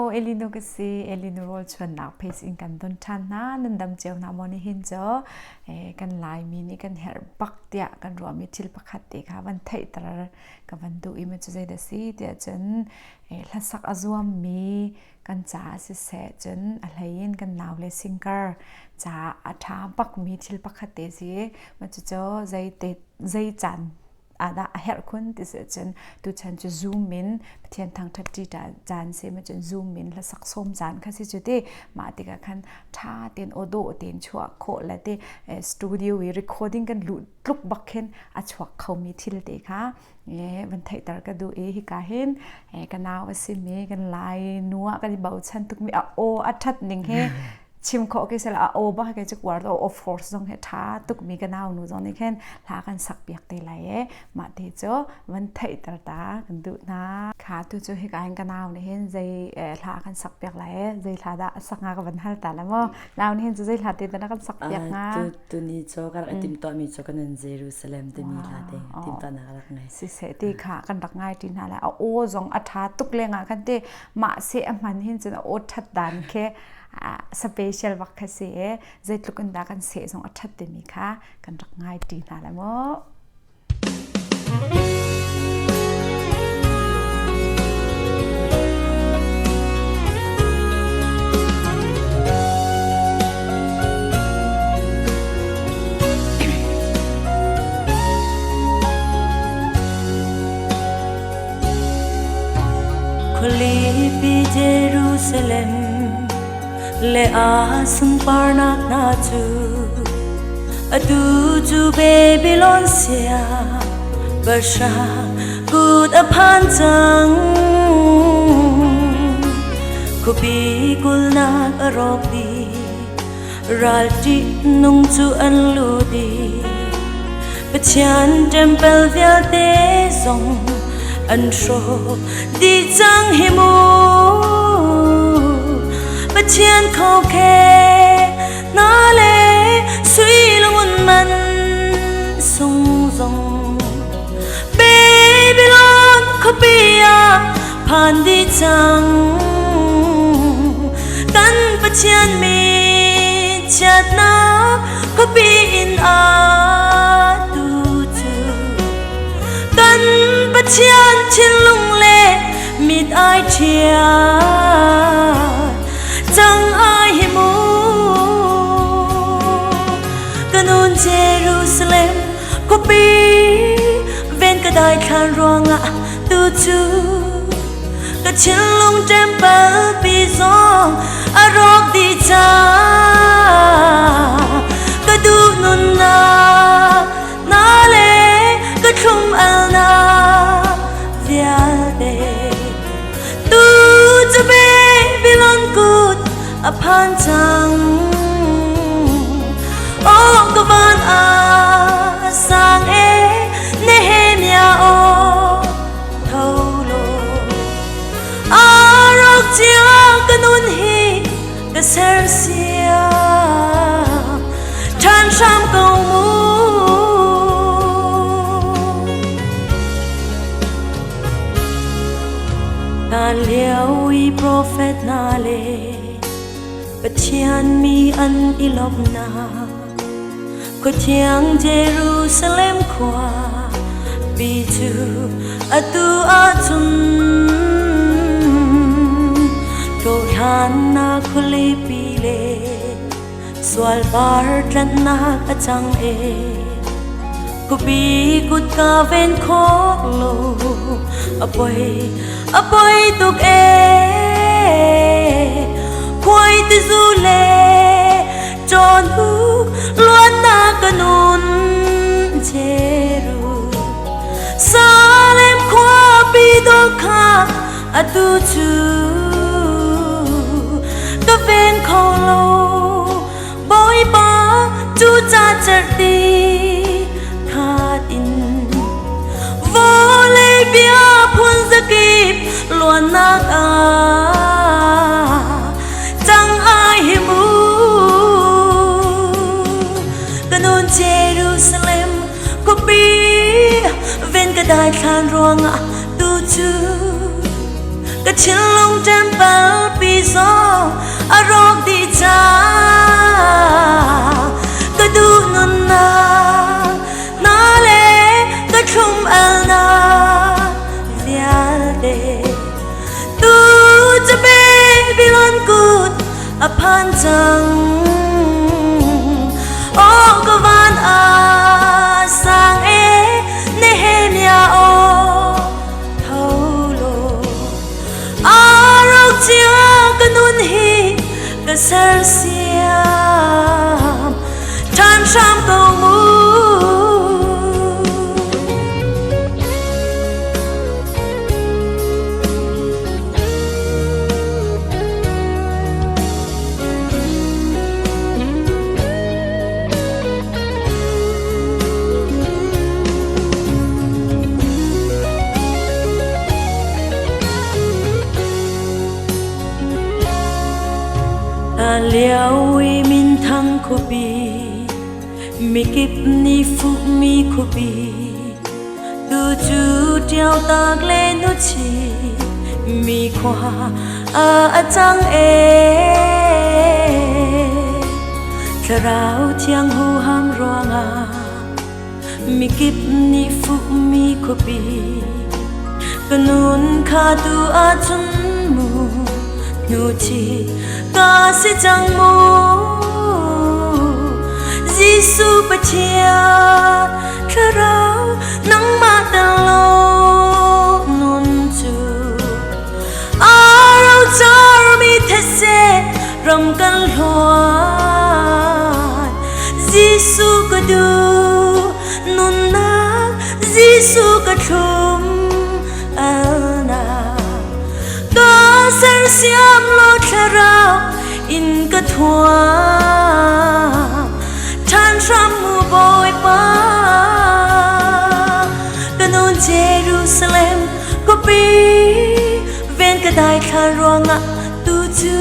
Hello, Elinu ka si. Elinu rawl chuannak page in kan don ṭhan hna. Nan dam cio hna maw nihin cu? Kan Laimi nih kan herh bak tiah kan ruahmi thil pakhat te kha van theihter ka van duh i ma cu zeidah si tiah cun hlasak a zuammi kan caah siseh cun a hlei in kan nau le singer caah a ṭha bakmi thil pakhat te si. Ma cucu zei caan ah dah a herh khun ti si cun tuchan cu Zoom in Pathian thangṭhat ṭi caan si ma cun Zoom in hlasak sawm caan kha si cu ti. Mah tikah khan ṭha tein aw dawh tein chuah khawh le ti studio i recording kan luh tluk bak khin a chuak khomi thil te kha van theihter ka duh i hika hin ka nau a simi kan Lai nu ah kan i bochan tukmi a aw a ṭhat ning hi chim khawh khi sela a aw bak ke chu kuar to of course zong he tha tuk mi ka nau nu zong nih khin hla kan sak piak te lai e. Mah te cu van theihter ta kan duh hna. Kha tu cu hika hin ka nau nih hin zei hla kan sak piak lai e, zei hla dah sak nga ka van hal ta la mo. Nau nih hin cu zei hla te dah kan sak piak nga? Tu tu ni cho ka rak tim to mi cho kan Jerusalem te mi hla te tim to na rak ngai. Si se ti kha kan rak ngai ti hna la. A aw zong a tha tuk le nga kan te mah se a hman hin cun a aw that dan khe special bak kha si e. Zeitluk in dah kan seh zong a ṭhat timi kha kan rak ngai ṭi hna lai mu. Khualipi Jerusalem le a sunparnak hna cu atu cu Babylon sia bahra kut a phan cang. Khuapi kulhnak a rawk dih, ral ṭihnung cu an lu dih. Pathian temple vialte zong an hrawh dih cang hi mu. Pathian khokhe na le sui lungun man sung zong Babylon khuapi ah phan dih cang. Kan Pathian mi chiatnak khuapi in a tu cu kan Pathian thinlung le mit ai ṭhial cang ai hi mu. Ka nun Jerusalem khuapi ven ka dai thlan ruangah tu cu ka thinlung temple pi zong a rawk dih cang. Ka duh nunnak na le ka thlum alnak vialte tu cu Babylon kut a phan cang. Oh, ka van a sang e Nehemiah aw tho law a rawk cia ka nun hi ka sersiam ṭhan hram ko mu. Hlan lio i profet hna le Pathian mi an i lawmhnak khuathiang Jerusalem khua pi cu atu ahcun hlawhhlannak khualipi le sualpar tlanhnak a cang e. Khuapi kutka ven khawh lo a poi, a poi tuk e. Khuai tizu le cawnuk luatnak ka nun Jeru Salem khuapi dawh kha atu cu ka ven kho lo. Bawipa cu ca cerhti khat in vawlei bia phun zakip luannak ah cang ai hi mu. Ka nun Jerusalem khuapi ven ka dai thlan ruangah tu cu ka thinlung temple pi zong a rawk dih cang. Ka duh nunnak na le ka thlum alnak vialte tu cu Babylon kut a phan cang. Aw ka van a sang e Nehemiah aw tho law a rau cia ka nun hi ka sersiam ṭhan hram ko mu. Lio i minthang khuapi mikip nih fuhmi khuapi tu cu ṭiautak le nuchi mi khua a cang e. Thlarau thiang huham ruangah mikip nih fuhmi khuapi ka nun kha tu ahcun mu hnuchi ka si cang mu. Jesuh Pathian Thlarau nangmah tel lo nun cu a rocarmi thetse ram kan hluan. Jesuh ka duh nunnak, Jesuh ka thlum alnak, ka sersiam law thlarau in ka thuam ṭhan hram mu Bawipa. Ka nun Jerusalem khuapi ven ka dai thla ruangah tu cu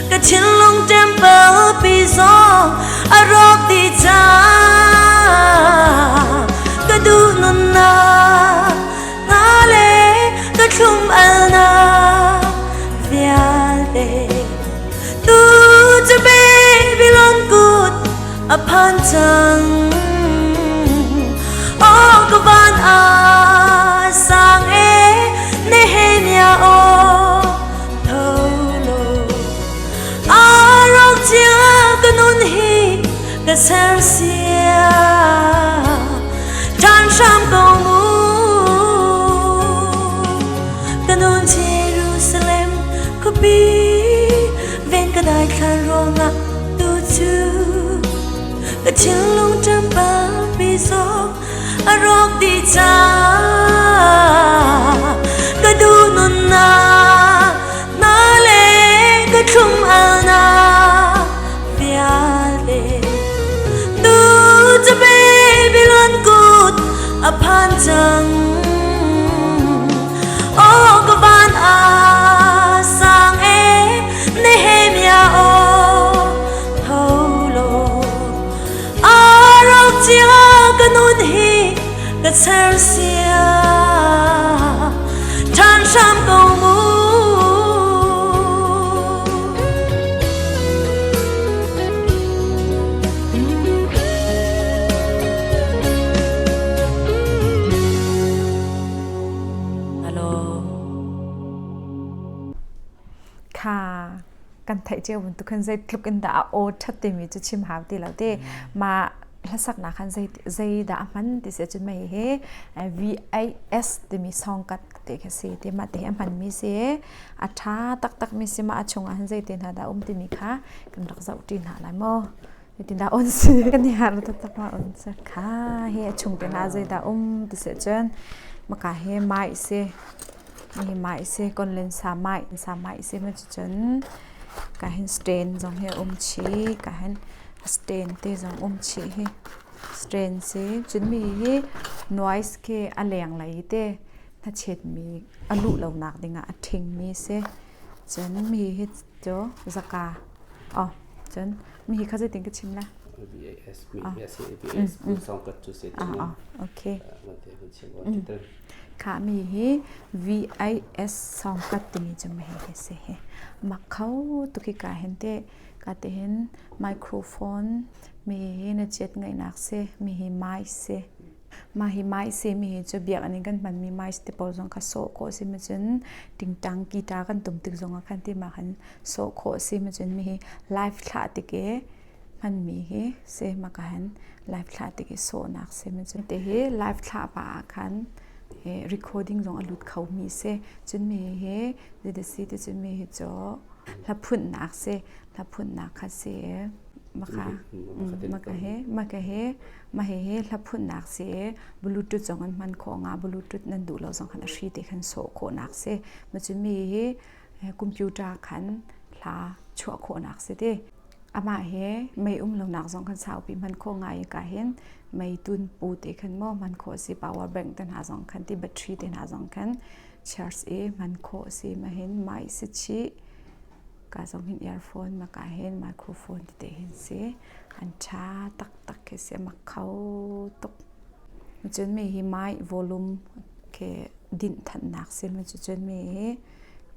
ka thinlung temple pi zong a rawk dih cang. Ka duh nunnak na le ka thlum alnak vialte tu cu Babylon kut a phan cang. Aw ka van a sang e Nehemiah aw tho law a rawk cia ka nun hi ka sersiam ṭhan hram ko mu. Ka nun Jerusalem khuapi ven ka dai thlan ruangah tu cu ka thinlung ṭampal pi zong a rawk dih cang. Ka duh nunnak na le ka thlum alnak vialte tu cu Babylon kut a phan cang. Aw ka van a sang e Nehemiah aw tho law a rawk cia ka nun hi ka sersiam ṭhan hram ko mu. Alo. Kha kan theih cio bantuk khan zeitluk in dah a aw ṭhat timi cu chim hau ti lo te. Ma hlasaknak khan zei zei dah a hman ti si cun mei hi VIS timi song kat te kha si ti mah te hi a hmanmi si a ṭha taktak mi si. Mah a chungah hin zei te hna dah um timi kha kan rak zoh ṭi hna lai maw? Tin dah on si kan i har taktak ma on si kha hi a chung te hna zei dah um ti si cun maka hi mai si hi mai si konlen sa mai sa mai si ma cun ka hin stain zong hi um chi ka hin stain te zong um chi hi stain si cun mi hi noise khi a leng lei te hnachet mi a luh lo nak dingah a ṭhing mi si. Cun mi hi cu zaka oh cun mi hi kha zeitin ka chim la? VAS mi a si VAS song kat cu se Ah okay. Kha mi hi VIS sawngkat timi cu ma hi si hi. Mak kho tuk hi ka hin te ka te hin microphone mi hi na chet ngaihnak si mi hi mic si. Mah hi mic si mi hi cu biakinn in kan hmanmi mic te pawl zong kha sawh khawh si ma cun tingtang guitar kan tum tik zong ah khan ti ma khan sawh khawh si ma cun mi hi live thlah tik i hmanmi hi si ma ka han live thlah tik i sawhnak si ma cun te hi live thlah pa ah khan recording zong a lut kho mi si cun mi hi si ti cun mi hi cu hla phunnak si hla phunnak kha si maka maka he maka he ma he he hla phunnak si bluetooth zong an hman khawh nga bluetooth nan duh lo zong khan a hri te khan sawh khawhnak si ma cun mi hi computer khan hla chuah khawhnak si ti amah he mei um lonak zong khan saupi hman khawh ngai ka hin mei tun pu te khan mo hman khawh si power bank te hna zong khan ti battery te hna zong khan charge i hman khawh si ma hin mai si chi ka zong hin earphone ma ka hin microphone te hin si an tha tak tak khi si mak kho tuk cun mi hi mic volume ke dinh thannak si ma cu cun mi hi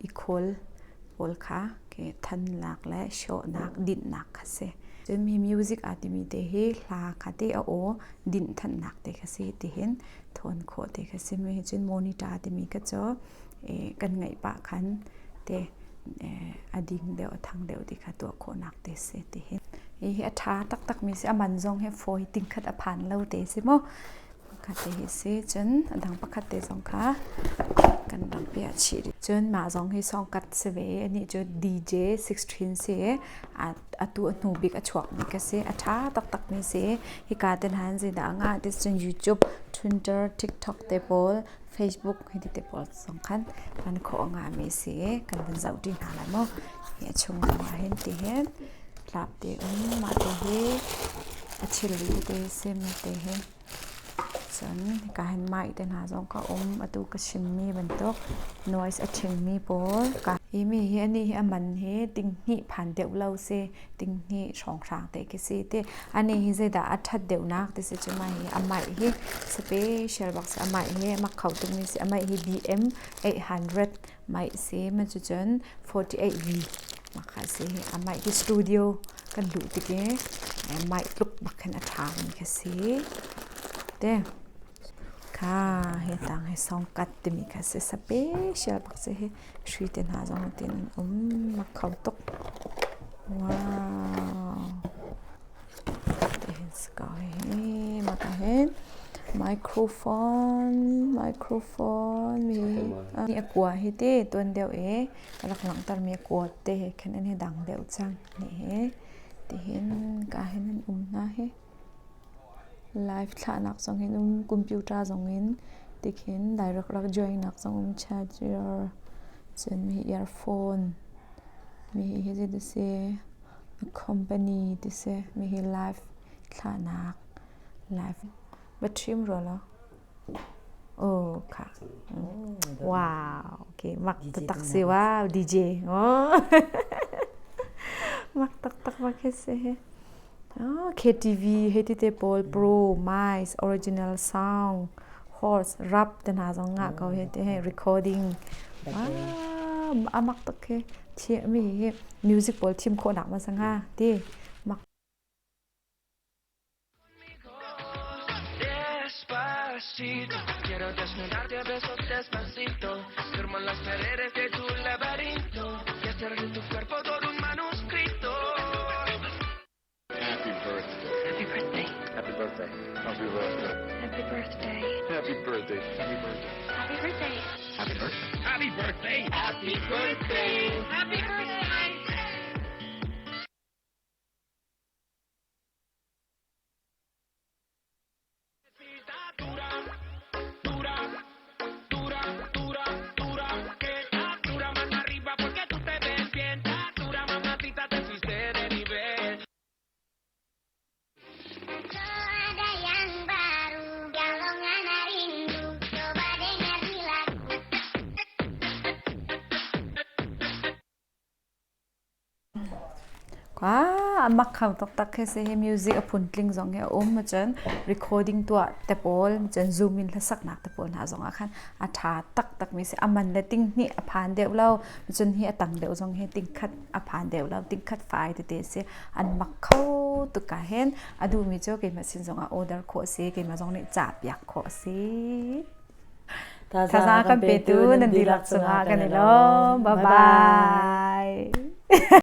i khawl pawl kha ke thannak le hrawhnak dinhnak kha si. Cun mi music aa timi te hi hla kha te a aw dinh thannak te kha si tihin thawn khawh te kha si mi cun monitor timi kha cu kan ngaih pah khan te a ding deuh a thang deuh ti kha tuah khawhnak te si tihin hi hi a ṭha taktak mi si a man zong hi fawi tingkhat a phan lo te si mu Pakhat te hi si cun a dang pakhat te zong kha kan rak piah chih rih. Cun mah zong hi sawngkat si ve i anih cu DJ 16 si i atu a hnu bik a chuakmi ka si. A ṭha taktakmi si. Hika te hna in zeidah a ngah ti cun YouTube, Twitter, TikTok te pawl, Facebook hiti te pawl zong khan hman khawh a ngahmi si i kan vun zoh ṭi hna lai mu. Hi a chung ah hin ti hin tlap te um mah te hi a thilri tete si mi te hi cun hika hin mic te hna zong ka um atu ka chimmi bantuk noise a ṭhingmi pawl ka hi mi hi anih hi a man hi tinghnih phan deuh lo si tinghnih hrawnghrang te khi si ti ani hi zeidah a ṭhat deuhnak ti si cu mah hi a mic hi special bak si a mic hi mak kho tukmi si a mic hi BM 800 mic si ma cucun 48V mah kha si a mic hi studio kan luh tik i mic tluk bak khin a ṭha mi kha si te kha he tang he songkat timi kha si special bak si hi hri te hna zong tin an um mak kho tuk wow te hin si ko hi maka hin microphone microphone mi a kua hi te tuan deuh i ka rak langhter mi a kua te he khin an hi dang deuh cang ni hi tihin ka hin an um hna hi live thlahnak zong in um computer zong in tikhin direct rak join nak zong um charger cun mi earphone mi hi hi ti si company ti si mi hi live thlahnak live va thim rua lo Oh, kha. Wow, okay, mak taktak si. Wow, DJ. Oh. Mak taktak mak hi si hi. Oh, KTV, hei ti te pawl, Pro, Mice, Original Sound, Horse, Rap te hna zong ngah ko hi te he recording. Wow, amak tak hi. Thi mi hi music pawl thim khawhnak ma sanga ti. Mak Despacito, quiero desnudarte a besos despacito. Firmo las paredes de tu laberinto y hacer de tu cuerpo todo un manuscrito. Happy birthday. Happy birthday. Happy birthday. Happy birthday. Happy birthday. Happy birthday. Happy birthday. Happy birthday. Happy birthday. Happy birthday. Happy birthday. Happy birthday. Kwa mak kho taktak khi si hi music a phuntling zong hi a um cun recording tuah te pawl cun zoom in hlasaknak te pawl hna zong ah khan a ṭha taktak mi si a man le ting hnih a phan deuh lo cun hi a tang deuh zong hi ting khat a phan deuh lo ting khat fai tete si an mak kho tuk ka hen a duhmi cu keimah sin zong ah order khawh si keimah zong nih cah piak khawh si. Thazaang kan petu nan dihlak cungah kan i lawm. Bye bye.